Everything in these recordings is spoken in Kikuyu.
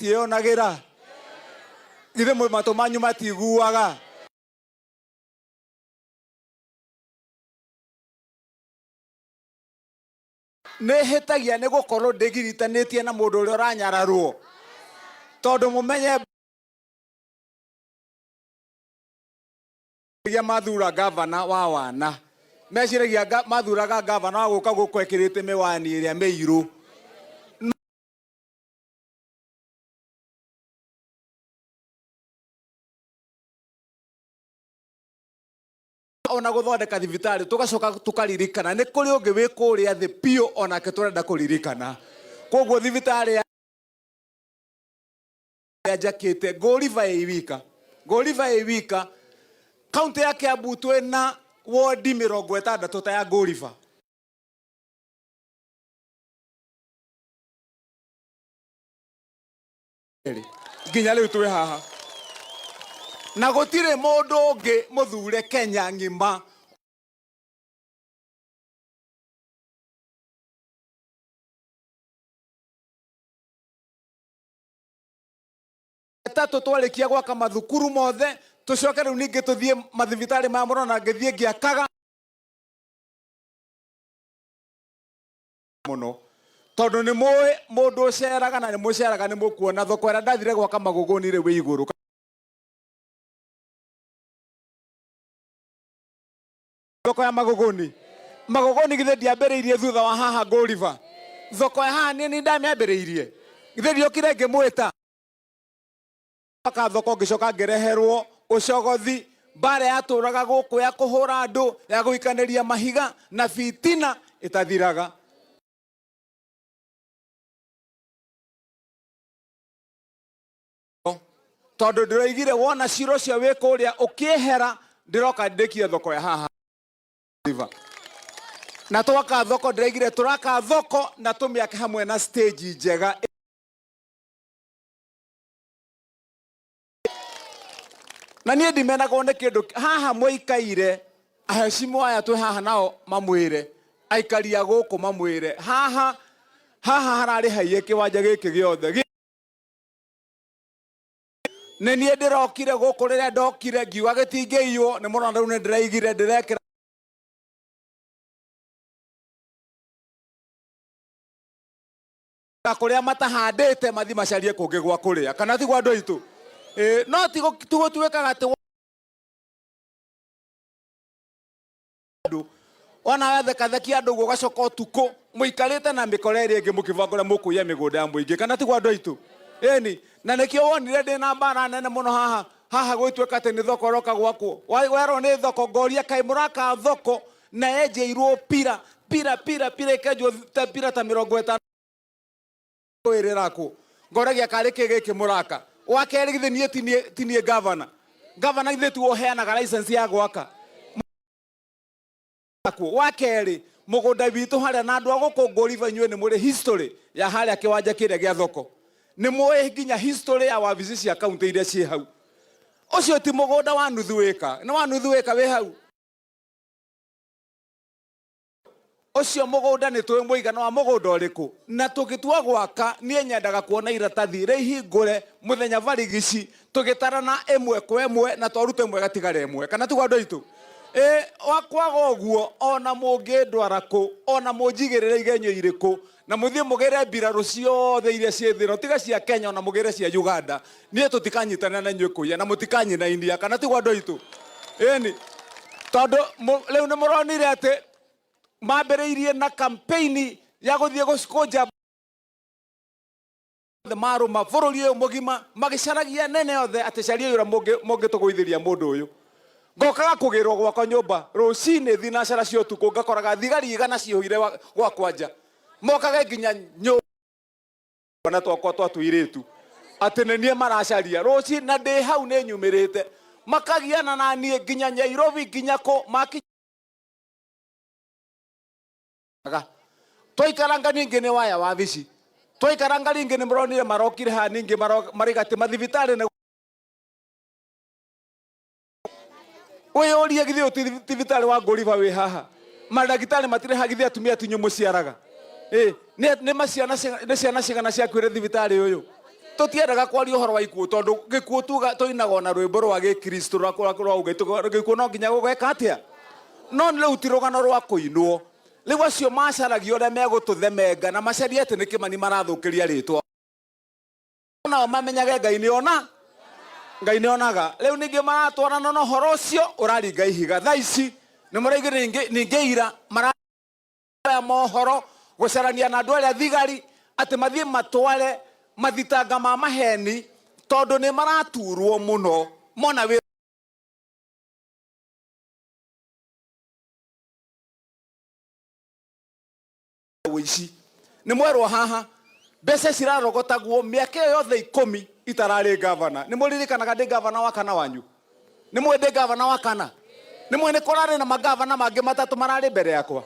matiĩyonagĩra? Githĩ matũ manyu matiguaga? Nĩ hĩtagia nĩ gũkorwo ndĩgiritanĩtie na mũndũ ũrĩa ũranyararwo, tondũ mũmenye mathura gavana wa wana meciragia mathuraga gavana wa gũka gũkũ ekĩrĩte mĩwani ĩrĩa mĩirũ. Ona gũthondeka thibitarĩ tũgacoka tũkaririkana nĩ kũrĩ ũngĩ wĩ kũrĩa thĩ biũ onake tũrenda kũririkana. Koguo thibitarĩ ya njakĩte Ngũriba ĩ wika, Ngũriba ĩ wika, kaunti ya Kiambu twĩna wondi 60 ta ya Ngũriba. Nginya rĩu twĩ haha na gũtirĩ mũndũ ũngĩ mũthure Kenya ng'ima. Tatũ twarĩkia gwaka mathukuru mothe, tũcoke rĩu ningĩ tũthiĩ mathibitarĩ maya mũrona ngĩthiĩ ngĩakaga mũno, tondũ nĩ mũĩ mũndũ ũceraga na nĩ mũceraga nĩ mũkuona thoko ĩrĩa ndathire gwaka Magũgũni rĩ wĩ igũrũ. Thoko ya Magũgũni, Magũgũni githĩ ndiambĩrĩirie thutha wa haha Ngũriba? Thoko ya haha niĩ nĩ ndamĩambĩrĩirie, githĩ ndiokire ngĩmwĩta gwaka thoko, ngĩcoka ngĩreherwo ũcogothi, mbara yatũraga gũkũ ya kũhũra andũ, ya gũikanĩria mahiga na fitina ĩtathiraga. Tondũ ndĩroigire wona cira ũcio wĩ kũrĩa ũkĩehera, ndĩroka ndĩkie thoko ya haha na twaka thoko, ndĩraigire tũraka thoko na tũmĩake hamwe na stage njega. Na niĩ ndimenagwo nĩ kĩndũ haha mũikaire, ahecimu aya twĩ haha nao mamwĩre, aikari a gũkũ mamwĩre, haha haha hararĩ haiye kĩwanja gĩkĩ gĩothe. Nĩ niĩ ndĩrokire gũkũ, rĩrĩa ndokire ngiuga gĩtingĩiywo, nĩ mũrona rĩu nĩ ndĩraigire ndĩrekĩra kũrĩa matahandĩte mathi macarie kũngĩ gwa kũrĩa, kana tiguo andũ aitũ? No tigũtuĩkaga atĩ andũ ona wathekathekia andũ ũguo, ũgacoka ũtukũ mũikarĩte na mĩkora ĩrĩa ĩngĩ mũkĩbanga ũrĩa mũkũiya mĩgũnda ya mũingĩ, kana tiguo andũ aitũ? Ĩni, na nĩkĩo wonire ndĩ na mbara nene mũno haha haha gwĩtuĩka atĩ nĩ thoko ĩroka gwakwo. Werwo nĩ thoko, ngoria kaĩ mũraka thoko na yenjeirwo pira pira pira pira ĩkenjwo ta pira ta 50 ĩrĩrakwo, ngoragia karĩ kĩ gĩkĩ mũraka. Wa kerĩ, githĩ niĩ tinie gavana? Gavana githĩ tiwe ũheanaga license ya gwaka? Wa kerĩ, mũgũnda witũ harĩa na andũ a gũkũ Ngũriba, inyuĩ nĩ mũrĩ history ya harĩa kĩwanja kĩrĩa gĩa thoko, nĩ mũĩ nginya history ya wabici cia kaunti iria ciĩ hau. Ũcio ti mũgũnda wa nuthu ĩka, nĩ wa nuthu ĩka wĩ hau. Ũcio mũgũnda nĩ tũĩ mũigana wa mũgũnda ũrĩkũ, na tũgĩtua gwaka niĩ nyendaga kuona iratathi rĩhingũre mũthenya barigici tũgĩtarana ĩmwe kwa ĩmwe, na twaruta ĩmwe gatigara ĩmwe, kana tiguo andũ aitũ? Ĩ wakwaga ũguo, ona mũngĩndwara kũ, ona mũnjigĩrĩre igenyo irĩkũ, na mũthiĩ mũgĩre mbirarũ ciothe iria ciĩ thĩ ĩno, tiga cia Kenya, ona mũgĩre cia Uganda, niĩ tũtikanyitanĩra na inyuĩ kũiya na mũtikanyinainia, kana tiguo andũ aitũ? Ĩni, tondũ rĩu nĩ mũronire atĩ mambĩrĩirie na campaign ya gũthiĩ gũkũnja othe marũma bũrũri ũyũ mũgima, magĩcaragia nene othe atĩ caria ũrĩa mũngĩtũgũithĩria mũndũ ũyũ. Ngokaga kũgĩrwo gwakwa nyũmba rũcinĩ thinacara cia ũtukũ, ngakoraga thigari 100 ciihũire gwakwa nja, mokage nginya nyũmba na twakwa twa tũirĩtu atĩ nĩ niĩ maracaria rũcinĩ, na ndĩ hau nĩ nyumĩrĩte, makagiana na niĩ nginya Nyairobi nginya kũ makinya. Twaikaranga ningĩ nĩ waya wabici, twaikaranga ringĩ nĩ mũronire marokire haha ningĩ maraiga atĩ mathibitarĩ nĩ wĩyũrie githĩ ũyũ ti thibitarĩ wa Ngũriba wĩ haha, mandagĩtarĩ matirĩ haha, githĩ atumia tinyu mũciaraga? Ĩ, nĩ ciana cigana ciakuire thibitarĩ ũyũ? Tũtiendaga kwaria ũhoro wa ikuũ tondũ gĩkuũ tuga tũinaga ona rwĩmbo rwa gĩkristo rwa rwa gĩkuũ no nginya gũgeka atĩa, no rĩu ti rũgano rwa kũinwo. Rĩu acio macaragia ũrĩa megũtũthemenga na macarie atĩ nĩ Kĩmani marathũkĩria rĩtwa, nao mamenyage Ngai nĩ ona, Ngai nĩ onaga. Rĩu ningĩ maratwarana na ũhoro ũcio ũraringa ihiga. Thaa ici nĩ mũraigire ningĩ ira maraya mohoro gũcarania na andũ arĩa thigari atĩ mathiĩ matware mathitanga ma maheni tondũ nĩ maraturwo mũno mona wĩ ũici. Nĩ mwerwo haha mbeca cirarogotagwo mĩaka ĩyo yothe 10 itararĩ gavana. Nĩ mũririkanaga ndĩ gavana wa kana wanyu? Nĩ mũĩ ndĩ gavana wa kana? Nĩ mũĩ nĩ kũrarĩ na magavana mangĩ matatũ mararĩ mbere yakwa?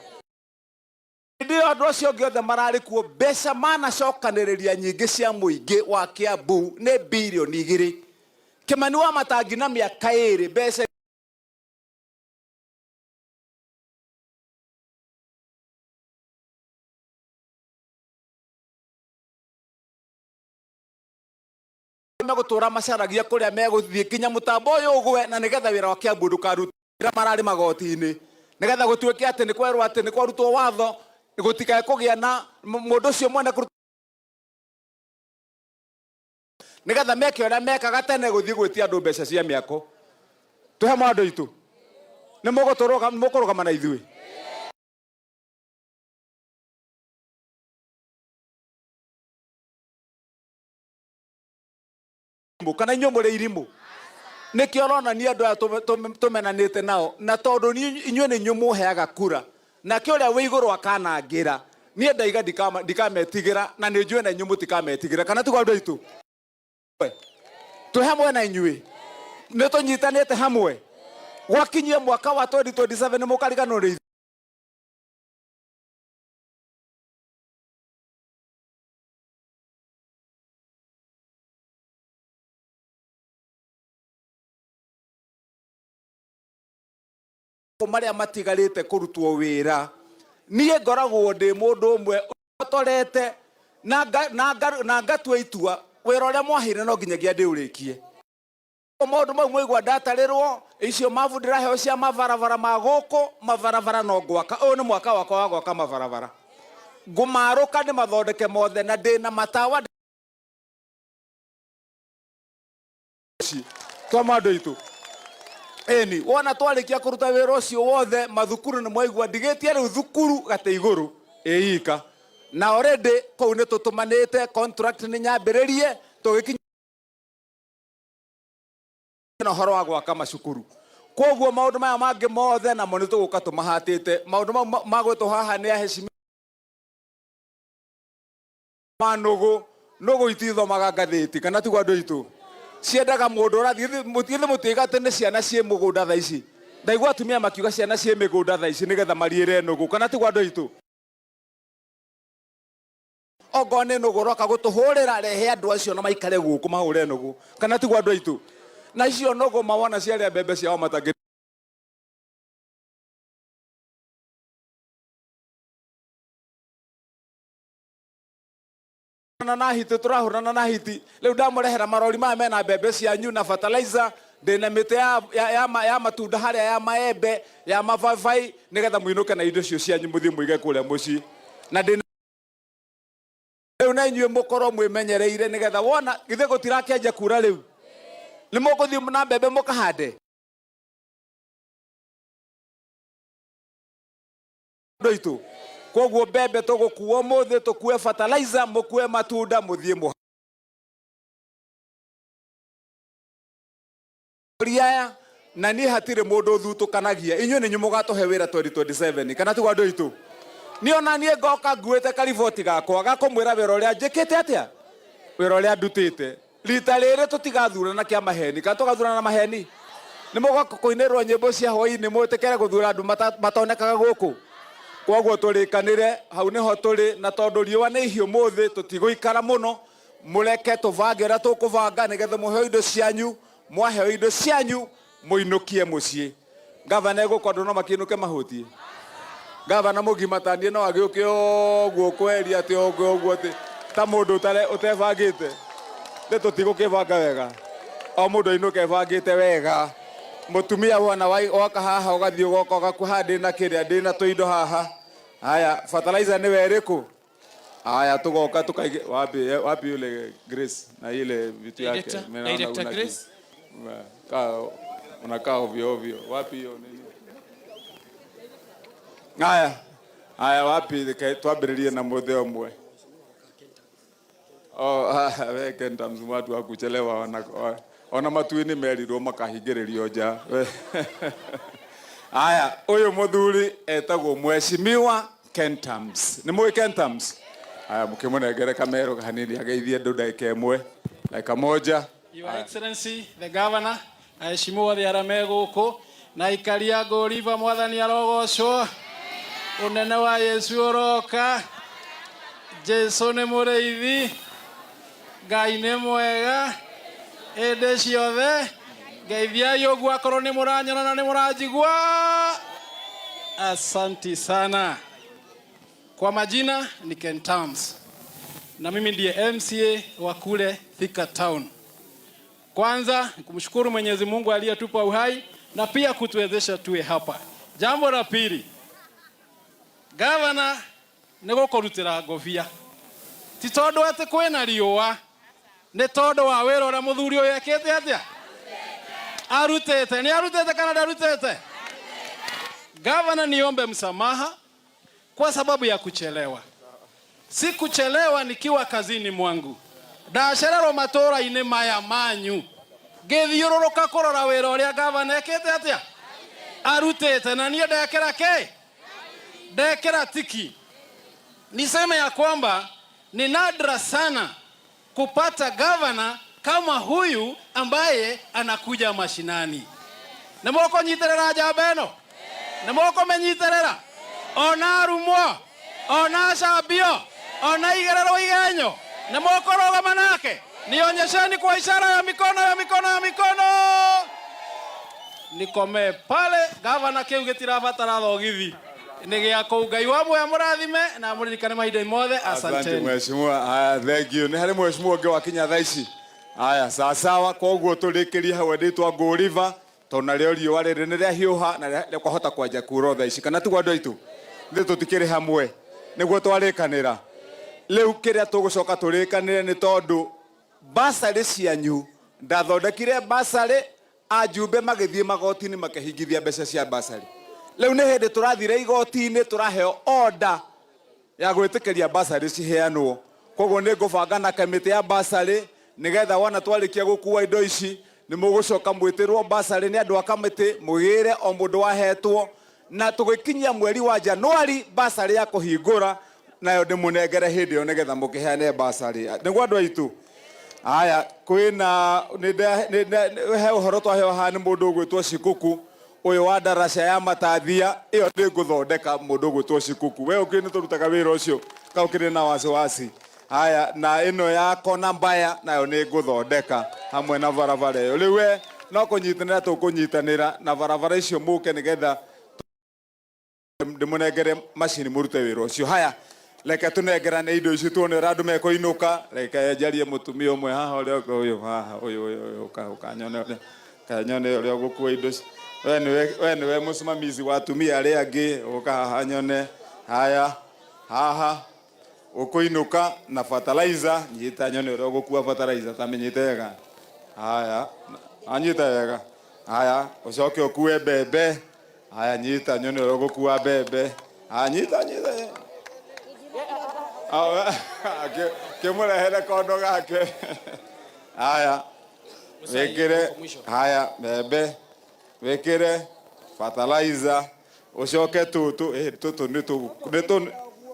Hĩndĩ ĩyo andũ acio angĩ othe mararĩ kuo, mbeca manacokanĩrĩria nyingĩ cia mũingĩ wa Kiambu nĩ birioni 2. Kĩmani wa Matangi na mĩaka 2 mbeca megũtũra macaragia kũrĩa megũthiĩ kinya mũtambo ũyũ ũgwe, na nĩgetha wĩra wa Kiambu ndũkarutĩra mararĩ magoti-inĩ, nĩgetha gũtuĩke atĩ nĩ kwerwo atĩ nĩ kwarutwo watho gũtikae kũgĩa na mũndũ ũcio mwene kũruta, nĩgetha meke ũrĩa mekaga tene gũthiĩ gwĩtia andũ mbeca cia mĩako. Twĩ hamwe andũ aitũ? Nĩ mũkũrũgama na ithuĩ? Kana inyuĩ mũrĩ irimũ? Nĩkĩo ũronania andũ aya tũmenanĩte nao, na tondũ inyuĩ nĩ inyuĩ mũheaga kura, nake ũrĩa wĩ igũrũ akanangĩra. Niĩ ndaiga ndikametigĩra, na nĩ njũĩ na inyuĩ mũtikametigĩra. Kana tiguo andũ aitũ? Twĩ hamwe na inyuĩ, nĩ tũnyitanĩte hamwe. Gwakinyie mwaka wa 2027 nĩ mũkariganĩrwo nĩ ithuĩ. Marĩa matigarĩte kũrutwo wĩra, niĩ ngoragwo ndĩ mũndũ ũmwe ũtorete na ngatua itua wĩra ũrĩa mwaheire no nginyagia ndĩũrĩkie. Maũndũ mau mwaigua ndatarĩrwo icio mabu ndĩraheo cia mabarabara ma gũkũ, mabarabara no ngwaka. Ũyũ nĩ mwaka wakwa wa gwaka mabarabara, ngũmarũka nĩ mathondeke mothe, na ndĩna matawa twa andũ aitũ. Ĩni wona twarĩkia kũruta wĩra ũcio wothe, mathukuru nĩ mwaigua ndigĩtie rĩu thukuru gatĩ igũrũ ĩika, na already kũu nĩ tũtũmanĩte contract nĩ nyambĩrĩrie tũgĩkinya na ũhoro wa gwaka macukuru. Koguo maũndũ maya mangĩ mothe namo nĩ tũgũka tũmahatĩte. Maũndũ mau magwĩtwo haha nĩ aheshimiwa nũgũ. Nũgũ itithomaga ngathĩti, kana tiguo andũ aitũ? Ciendaga mũndũ ũrathiĩ githĩ mũtiiga atĩ nĩ ciana ciĩ mũgũnda thaa ici. Ndaigua atumia makiuga ciana ciĩ mĩgũnda thaa ici nĩgetha mariĩre nũgũ, kana tiguo andũ aitũ? Ongorwo nĩ nũgũ ũroka gũtũhũrĩra, rehe andũ acio na maikare gũkũ mahũre nũgũ, kana tiguo andũ aitũ? Na icio nũgũ mawona ciarĩa mbembe ciao matangĩ na hiti, tũrahũrana na hiti. Rĩu ndamũrehera marori maya mena mbembe cianyu na fertilizer, ndĩna mĩtĩ ya matunda harĩa, ya maembe, ya mababai, nĩgetha mũinũke na indo icio cianyu mũthiĩ mũige kũrĩa mũciĩ. Na ndĩna rĩu na inyuĩ mũkorwo mwĩmenyereire, nĩgetha wona githĩ gũtirakĩanjia kura rĩu, nĩ mũgũthiĩ na mbembe mũkahande andũ aitũ. Koguo mbembe tũgũkua ũmũthĩ, tũkue fertilizer, mũkue matunda, mũthiĩ mũha aya. Na niĩ hatirĩ mũndũ ũthutũkanagia. Inyuĩ nĩ inyuĩ mũgatũhe wĩra 2027, kana tiguo andũ aitũ? Niĩ ona niĩ ngoka nguĩte kariboti gakwa gakũmwĩra wĩra ũrĩa njĩkĩte atĩa, wĩra ũrĩa ndutĩte. Rita rĩrĩ tũtigathurana kĩa maheni, kana tũgathurana na maheni? Nĩ mũgoka kũinĩrwo nyĩmbo cia hwaĩ-inĩ mwĩtĩkĩre gũthura andũ matonekaga gũkũ. Koguo tũrĩkanĩre hau nĩho tũrĩ, na tondũ riũa nĩ ihiũ mũthĩ, tũtigũikara mũno. Mũreke tũbange ũrĩa tũkũbanga nĩgetha mũheo indo cianyu. Mwaheo indo cianyu mũinũkie mũciĩ. Gavana egũkwo andũ no makĩinũke mahũtiĩ? Gavana mũgima ta niĩ no agĩũke ũguo kweria atĩ ũguo ũguo atĩ ta mũndũ ũtebangĩte. Nĩ tũtigũkĩbanga wega. O mũndũ ainũke ebangĩte wega. Mũtumia wona woka haha ũgathiĩ ũgoka ũgakuha ndĩna kĩrĩa ndĩna tũindo haha. Haya, fertilizer nĩwe ĩrĩkũ? Haya, tugoka tukaige wapi wapi yule Grace na ile vitu yake. Director, Mimi naona Director una Grace. Kaa unakaa ovyo ovyo. Wapi hiyo nini? Haya. Haya, wapi reke twambĩrĩrie na mũthĩ ũmwe. Oh, we Kenta mzima watu wa kuchelewa ona matu-inĩ merirwo makahingĩrĩrio nja. Haya, ũyũ mũthuri etagwo Mheshimiwa Kentams. Nĩ mũĩ Kentams? Haya, mũkĩmũnengere kamero hanini ageithie andũ ndagĩka ĩmwe, dakika moja. Your Excellency, the Governor, aheshimiwa othe arĩa me gũkũ na aikari a Ngũriba, mwathani arogocwo, ũnene wa Yesu ũroka, Jesu nĩ mũrĩithi, Ngai nĩ mwega hĩndĩ ciothe. Ngeithiai ũguo akorwo nĩ mũranyona na nĩ mũranjigua. Asanti sana. Kwa majina ni Ken Tams na mimi ndiye MCA wa kule Thika Town. Kwanza kumshukuru Mwenyezi Mungu aliyetupa uhai na pia kutuwezesha tuwe hapa. Jambo la pili, gavana nĩ gũkũrutĩra ngobia ti tondũ atĩ kwĩna riũa, nĩ tondũ wa wĩra ũrĩa mũthuri ũyũ ekĩte atĩa arutĩte. Nĩ arutĩte kana ndarutĩte? Gavana, niombe msamaha kwa sababu ya kuchelewa. Si kuchelewa nikiwa kazini mwangu, ndacererwo matũra-inĩ maya manyu ngĩthiũrũrũka kũrora wĩra ũrĩa gavana ekĩte atĩa arutĩte, na niĩ ndekĩra kĩ ndekĩra tiki. Niseme ya kwamba ni nadra sana kupata gavana kama huyu ambaye anakuja mashinani. Nĩ mũkũnyitĩrĩra njamba ĩno? Nĩ mũkũmĩnyitĩrĩra? Ona arumwo, ona acambio, ona igererwo igenyo, nĩ mũkũrũgama nake? Nionyesheni kwa ishara ya mikono ya mikono ya mikono. Nikomee pale. Gavana, kĩu gĩtirabatara thogithi, nĩ gĩa kũu. Ngai wa muoya mũrathime na mũririkane mahinda mothe. Asante Asanteni. mheshimiwa. Haya, thank you. Nĩ harĩ mheshimiwa ũngĩ wakinya thaa ici. Haya, sawa sawa. Koguo tũrĩkĩrie hau ndĩtwa Ngũriba tondũ narĩo riũa rĩrĩ nĩ rĩahiũha na rĩkwahota kwanja kura thaa ici, kana tiguo andũ aitũ? Ithuĩ tũtikĩrĩ hamwe nĩguo twarĩkanĩra. Rĩu kĩrĩa tũgũcoka tũrĩkanĩre nĩ tondũ basarĩ cianyu ndathondekire basarĩ, ajumbe magĩthiĩ magoti-inĩ makĩhingithia mbeca cia basarĩ. Rĩu nĩ hĩndĩ tũrathire igoti-inĩ tũraheo order ya gwĩtĩkĩria basarĩ ciheanwo. Koguo nĩ ngũbanga na kamĩtĩ ya basarĩ nĩgetha wona twarĩkia gũkua indo ici nĩ mũgũcoka mwĩtĩrwo basarĩ nĩ andũ a kamĩtĩ, mũgĩre o mũndũ wahetwo, na tũgĩkinyia mweri wa Januari basarĩ ya kũhingũra nayo ndĩmũnengere hĩndĩ ĩyo nĩgetha mũkĩheane basarĩ. Nĩguo andũ aitũ? Haya, kwĩna he ũhoro twaheo haha nĩ mũndũ ũgwĩtwo Shikuku ũyũ wa ndaraca ya Matathia. Ĩyo nĩ ngũthondeka mũndũ ũgwĩtwo Shikuku. We ũkĩ nĩ tũrutaga wĩra ũcio ka ũkĩrĩ na wasiwasi. Haya, na ĩno ya kona mbaya nayo nĩ ngũthondeka hamwe na barabara ĩyo. Rĩu we no kũnyitanĩra tũkũnyitanĩra na barabara icio mũke nĩgetha ndĩmũnengere macini mũrute wĩra ũcio. Haya, reke tũnengerane indo ici tuone ũrĩa andũ mekũinũka. Reke njarie mũtumia ũmwe haha ũrĩa ũyũ haha ũyũ ũyũ ũyũ ũka ũka nyone ũrĩa kanyone ũrĩa ũgũkua indo ici. We nĩwe mũsimamizi wa atumia arĩa angĩ, ũka haha nyone. Haya, haha ũkũinũka na fertilizer, nyita nyone ũrĩa ũgũkua fertilizer, ta menyite wega. Haya, anyita wega. Haya, ũcoke ũkue mbembe. Haya, nyita nyone ũrĩa ũgũkua mbembe. Haya, nyita nyita. Kĩmũrehere kondo gake. Haya, wĩkĩre haya mbembe, wĩkĩre fertilizer, ũcoke tũtũ tũtũ nĩ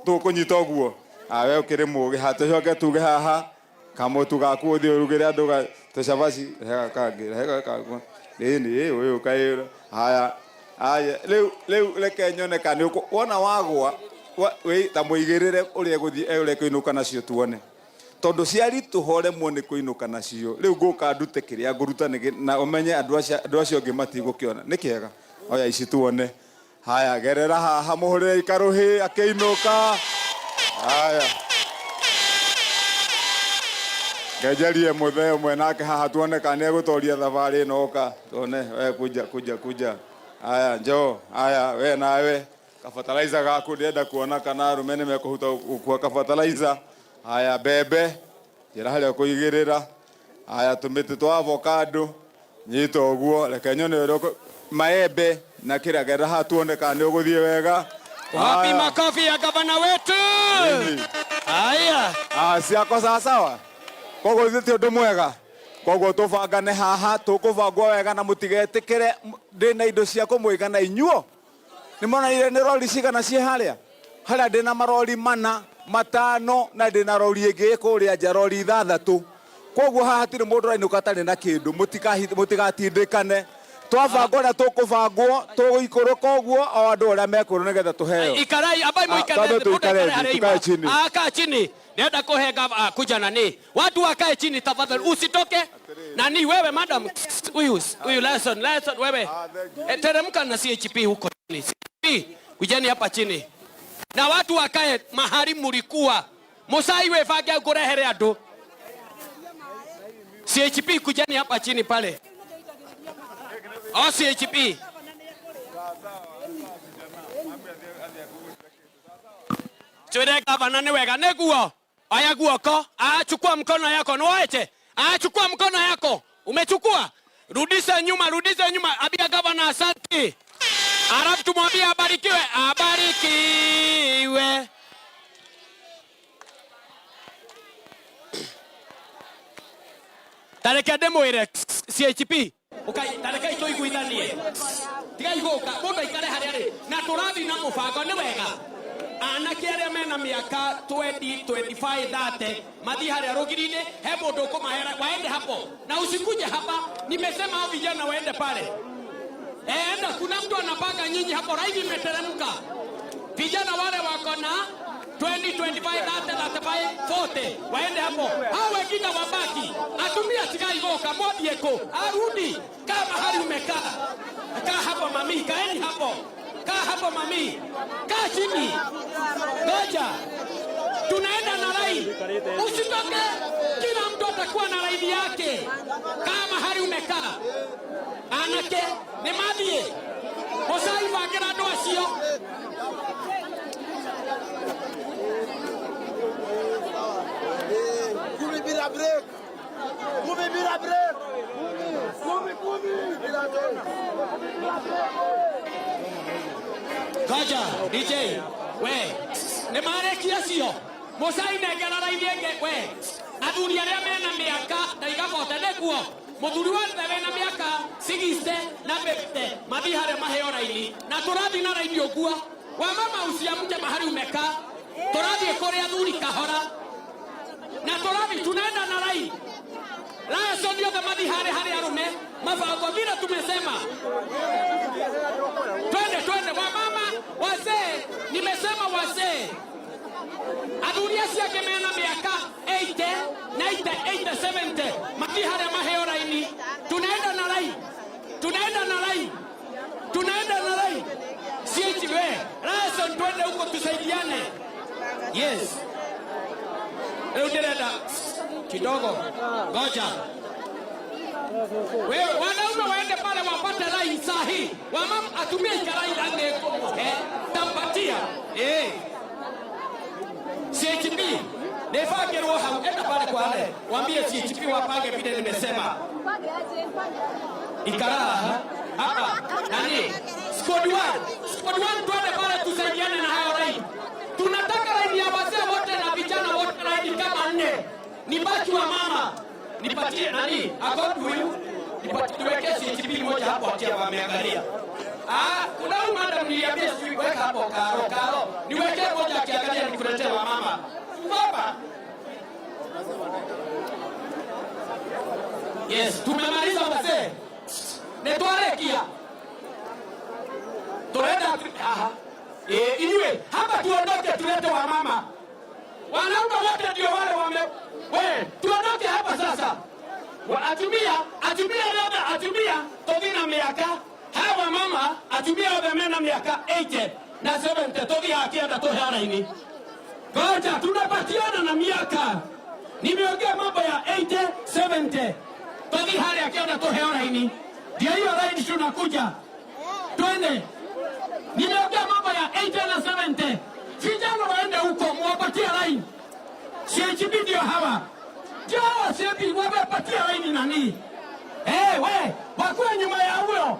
tũkũnyita ũguo. We ũkĩrĩ mũgĩ. Ha, tũcoke tuge haha kamũtu gaku ũthiĩ ũrugĩre andũ tũcabaci. Rehe kangĩ, rehe kangĩ. Ĩni, ũyũ kaĩ. Haya, haya, rĩu rĩu reke nyone kana nĩ wona wagwa wĩ ta mũigĩrĩre ũrĩa gũthiĩ ũrĩa kũinũka nacio tuone, tondũ ciaritũha ũremwo nĩ kũinũka nacio. Rĩu ngũka ndute kĩrĩa ngũruta na ũmenye andũ acio angĩ matigũkĩona. Nĩ kĩega, oya ici tuone. Haya, gerera haha mũhũrĩre ikarũhĩ akĩinũka. Haya, Ngejerie muthee ũmwe nake haha tuone kana nĩegũtoria thabarĩ ĩno. Ũka tuone we, kuja kuja kuja. Aya, njoo. Aya, we nawe kafertilizer gaku, ndĩrenda kuona kana arũme nĩ mekũhota gũkua kafertilizer. Aya, mbembe njĩra harĩa ũkũigĩrĩra. Aya, tũmĩtĩ twa avocado nyita ũguo, reke nyone ũrĩa maembe na kĩrĩa gerera haha tuone kana nĩ ũgũthiĩ wega. Wapi Haya. makofi ya gavana wetu? Haya. Ah, ciako sawasawa. Koguo ithuĩ ti ũndũ mwega, koguo tũbangane haha, tũkũbangwo wega na mũtigetĩkĩre. Ndĩna indo cia kũmũigana inyuo. Nĩ monanire nĩ rori cigana ciĩ harĩa harĩa? Ndĩna marori mana matano na ndĩna rori ĩngĩ kũrĩa nja, rori ithathatũ. Koguo haha hatirĩ mũndũ ũrainũka atarĩ na kĩndũ. Mũtigatindĩkane, twabangwo ũrĩa tũkũbangwo, tũgũikũrũka ũguo o andũ ũrĩa mekwĩrwo nĩgetha tũheo. Ikarai ambai. Ah, Muikare. twambe Mundu tuikare aikare thĩ, harĩa tukae ima. chini. Ah, kaa chini. Nenda kuhe kuja nani. Watu wakae chini tafadhali. Usitoke. Nani wewe, madam? Huyu huyu Lesson, Lesson wewe. E, teremka na CHP huko chini. CHP, kujeni hapa chini. Na watu wakae mahali mulikuwa. Musai we fange ngurehere andu. CHP, kujeni hapa chini pale. O CHP. Twire gavana nĩ wega nĩguo. Oya guoko, achukua mkono yako, niwaeche. Achukua mkono yako. Umechukua? Rudisha nyuma, rudisha nyuma. Ambia gavana asante. Alafu tumwambie abarikiwe, abarikiwe. Tareke ndĩmwĩre CHP. Ukai, tareke tũiguithanie. Tigai gũka, mũndũ aikare harĩa arĩ. Na tũrathiĩ na mũbango, nĩ wega. Anake arĩa mena mĩaka 20, 25, 30 mathiĩ harĩa rũgiri-inĩ, he mũndũ ũkũmahera, waende hapo na usikuje hapa. Nimesema hao vijana waende pale. Enda, kuna mtu anapanga nyinyi hapo, raini imeteremka. Vijana wale wako na 20, 25, 30, 35, 40 waende hapo, hao wengine wabaki. Atumia tigai goka mwambie ko arudi kama mahali umekaa. Kaa hapo mami, kaeni hapo, kaa hapo mami, kaa chini, ngoja tunaenda na laini, usitoke. Kila mtu atakuwa na laini yake. Kaa mahali umekaa. Anake nĩ mathiĩ mũcai bangĩra andũ acio. Kumi bila break. 10 bila break. Kumi kumi bila tena. Ngoja DJ we, nĩ marĩkia cio mũcai nengera raini ĩngĩ we. Athuri arĩa mena mĩaka ndaiga bote nĩguo mũthuri wothe wĩna mĩaka 60 na 50 mathiĩ harĩa maheo raini, na tũrathiĩ na raini ũguo. Wa mama, usiamke mahali umekaa, tũrathiĩ kũrĩ athuri kahora na tũrathiĩ, tunaenda na raini. Laso ndio mathiĩ harĩa harĩa arũme mabango vile tumesema. Twende, twende, wamama, wazee, nimesema wazee. Athuri acio angĩ mena mĩaka 80, 90, 80, 70 mathiĩ harĩa maheo raini. Tunaenda na raini, tunaenda na raini, tunaenda na raini. CHV, Rason, twende huko tusaidiane. Yes. Rĩu ndĩrenda kidogo, ngoja wewe, wanaume waende pale wapate line sahi, wamama atumie ikarai angekumuhe tampatia eh. CHP nĩbangĩrwo hau, enda pale kwa wale waambie CHP wapange vile nimesema. Ikara hapa nani, squad 1, squad 1, twende pale tusaidiane na hayo line. Tunataka line ya wazee wote na vijana wote, line kama nne. Nibaki wa mama, nipatie nani akodi huyu, nipatie niweke CHP moja hapo, atia wameangalia. Ah, kuna huyu madam niliambia sijui weka hapo karo karo, niwekee moja akiangalia, nikuletee wa mama. Baba. Yes, tumemaliza wazee. Nĩtwarĩkia. Turenda aha. Eh, inywe hapa tuondoke tulete wa mama. Wanaume wote ndio wale wame, we, tuondoke hapa sasa. Wa atumia, atumia labda atumia tothi na miaka. Hawa mama atumia othe mena miaka 80 na 70 tothi hakienda tuhe raini. Ngoja tunapatiana na miaka. Nimeongea mambo ya 80 70. Twathi haria kiona tuheo raini. Ndio hiyo raini tunakuja. Twende. Nimeongea mambo ya 80 na 70. Vijana waende huko muwapatie line. CHP ndio hawa. Ndio hawa CHP wamepatia line nani? Eh, we, wakuwe nyuma ya huyo.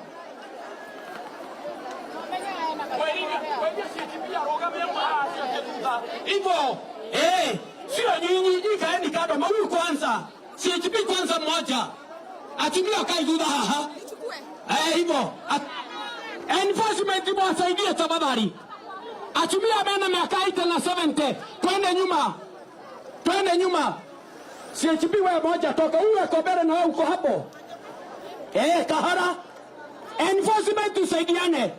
Hivyo, eh, sio nyinyi, ikaeni kando, huyu kwanza. CHP kwanza mmoja. Atumia kai thutha haha. Eh, hivyo. Enforcement mwasaidie tafadhali. Atumia mena miaka 80 na 70. Twende nyuma. Twende nyuma. CHP wewe moja toka, huyu ako mbele na wewe uko hapo. Eh, kahara. Enforcement tusaidiane.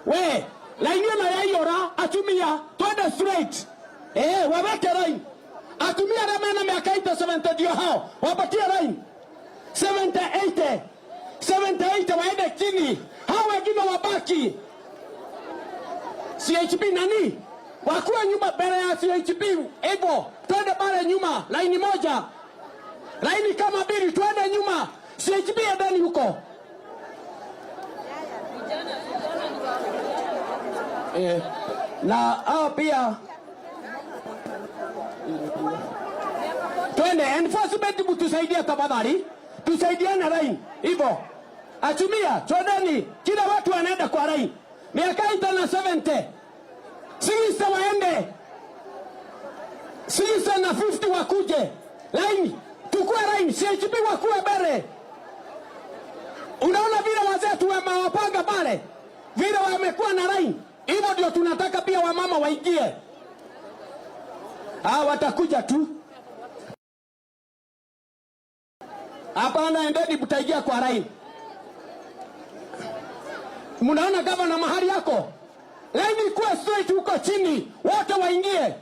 We, laini na yaiora atumia twende straight. Eh, waweke line. Atumia na mena miaka 80 70 ndio hao. Wapatie line. 70 80. 70 80 waende chini. Hao wengine wabaki. CHP nani? Wakuwe nyuma mbele ya CHP. Hivyo, twende pale nyuma, laini moja. Laini kama mbili, twende nyuma. CHP endeni huko. Na hao pia twende enforcement, mtusaidie tafadhali, tusaidiane line hivyo. Atumia, twendeni, kila watu wanaenda kwa line. Miaka 80 na 70 60 waende, 60 na 50 wakuje line, tukue line. CHP wakuwe mbele. Unaona vile wazee tumewapanga pale, vile wamekuwa na line, hivyo ndio tunataka pia wamama waingie. Ah, watakuja tu. Hapana, endeni mtaingia kwa line. Mnaona gavana mahali yako? Line ikuwe straight huko chini, wote waingie.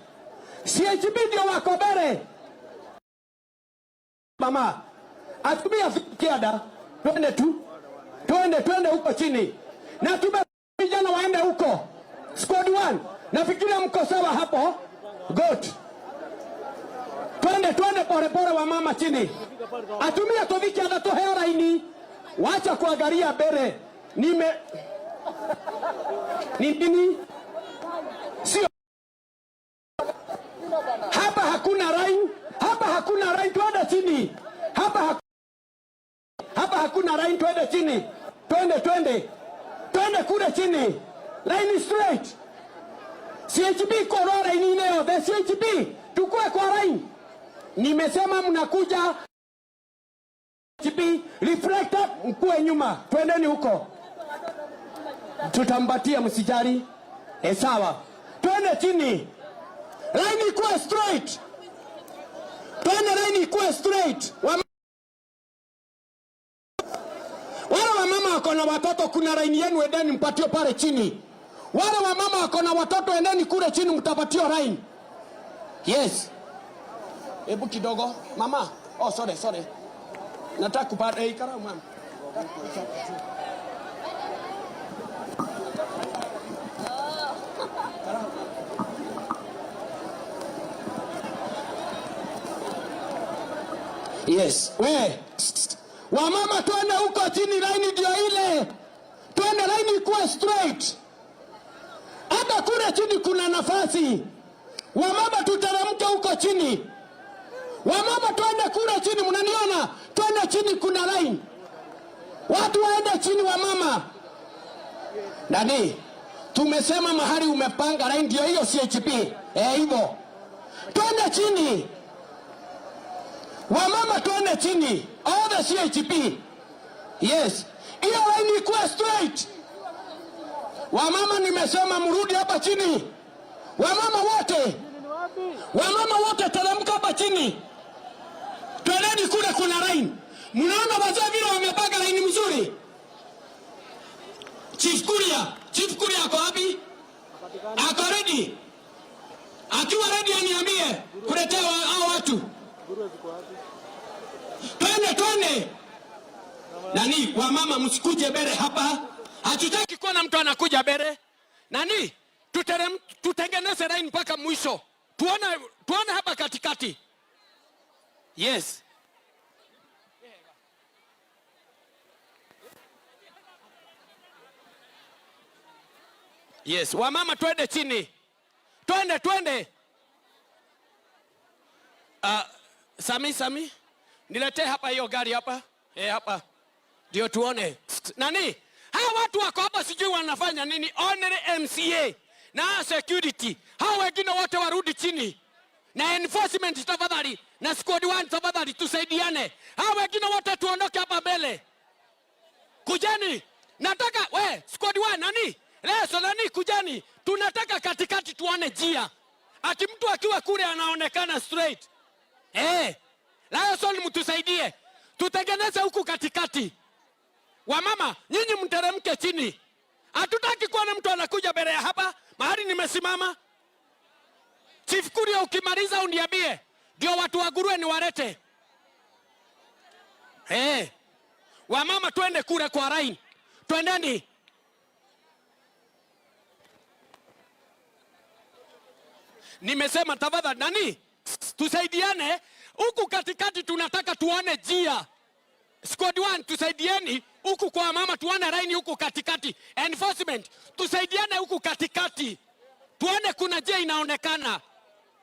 CHP ndio wako mbele. Mama, atumia kiada, twende tu. Twende, twende huko chini. Na tume vijana waende huko. Squad 1. Nafikiria mko sawa hapo. Good. Twende, twende pole pole wa mama chini. Atumia toviki anatohea laini. Wacha kuangalia mbele. Nime ni nini? Sio hapa, hakuna line. Hapa hakuna line, twende chini. Hapa hapa hakuna line, twende chini. Twende, twende. Twende kule chini. Line straight. CHP kwa line ile yote. CHP tukue kwa line. Nimesema mnakuja CHP reflector, mkue nyuma. Twendeni huko. Tutampatia, msijali. Sawa. Twende chini. Line ikuwe straight. Twende line ikuwe straight. Wale wamama wako na watoto, kuna line yenu, endeni mpatie pale chini. Wale wamama wako na watoto, endeni kule chini mtapatiwa line. Yes. Hebu kidogo mama. Oh, sorry, sorry. Nataka kupata ikara mama. Yes. We. Wamama twende huko chini, line ndio ile. Twende line ikuwe straight. Hata kule chini kuna nafasi. Wamama tuteremke huko chini. Wamama twende kule chini, mnaniona? Twende chini kuna line. Watu waende chini wamama. Nani? Tumesema mahali umepanga line ndio hiyo CHP. Hivyo. Twende chini. Wamama twende chini. All the CHP. Yes. Hiyo line ikuwe straight. Wamama nimesema mrudi hapa chini. Wamama wote. Wamama wote teremka hapa chini. Twendeni kule kuna line. Mnaona wazee vile wamepanga line mzuri? Chief Kuria, Chief Kuria ako wapi? Ako ready? Akiwa ready aniambie kuletea hao watu. Twende, twende. Nani, wamama msikuje mbele hapa. Hatutaki kuona mtu anakuja mbele. Nani? Tutengeneze line mpaka mwisho. Tuone hapa katikati. Yes. Yes, wamama twende chini. Twende twende. Sami Sami, niletee hapa hiyo gari hapa. Eh, hapa. Ndio tuone. Nani? Hawa watu wako hapa sijui wanafanya nini. Only MCA na security. Hawa wengine wote warudi chini. Na enforcement tafadhali, na squad 1 tafadhali tusaidiane. Hawa wengine wote tuondoke hapa mbele. Kujeni. Nataka we squad 1 nani? Leso nani kujeni. Tunataka katikati tuone njia. Ati mtu akiwa kule anaonekana straight. Liaison mtusaidie. Tutengeneze huku katikati. Wamama, nyinyi mteremke chini. Hatutaki kuona mtu anakuja mbele ya hapa mahali nimesimama. Chief Kuria, ukimaliza uniambie ndio watu wa nguruwe niwalete. Wamama twende kule kwa line. Twendeni. Nimesema tafadhali nani? Tusaidiane huku katikati, tunataka tuone njia. Squad 1 tusaidieni huku kwa mama, tuone line huku katikati. Enforcement tusaidiane huku katikati, tuone kuna njia inaonekana.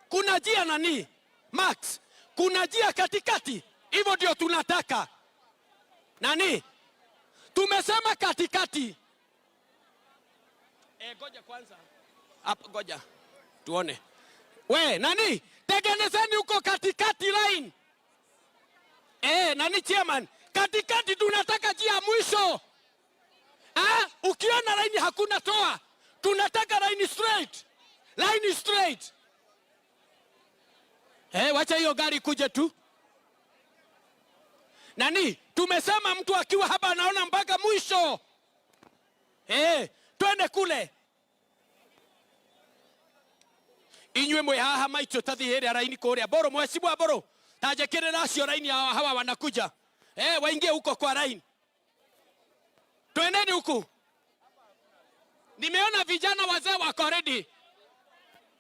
Kuna njia nani? Max, kuna njia katikati. Hivyo ndio tunataka. Nani? Tumesema katikati. Goja kwanza. Hapo goja. Tuone. We, nani? Tengenezeni huko katikati line. Nani chairman? Katikati tunataka njia mwisho. Ukiona line hakuna toa. Tunataka line straight. Line straight. Wacha hiyo gari kuje tu. Nani? Tumesema mtu akiwa hapa anaona mpaka mwisho. Twende kule. Inywe mwe haha maicho tathi area raini kuria. Boro mheshimiwa boro. Tajekere acio raini hawa wanakuja. Waingie huko kwa raini. Twendeni huku. Nimeona vijana wazee wako ready.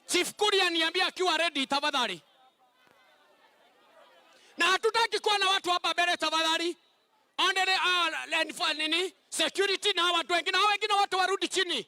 Chief Kuria niambia akiwa ready tafadhali. Na hatutaki kuwa na watu hapa mbele tafadhali. Ondere nini? Security na watu wengine, hao wengine watu warudi chini.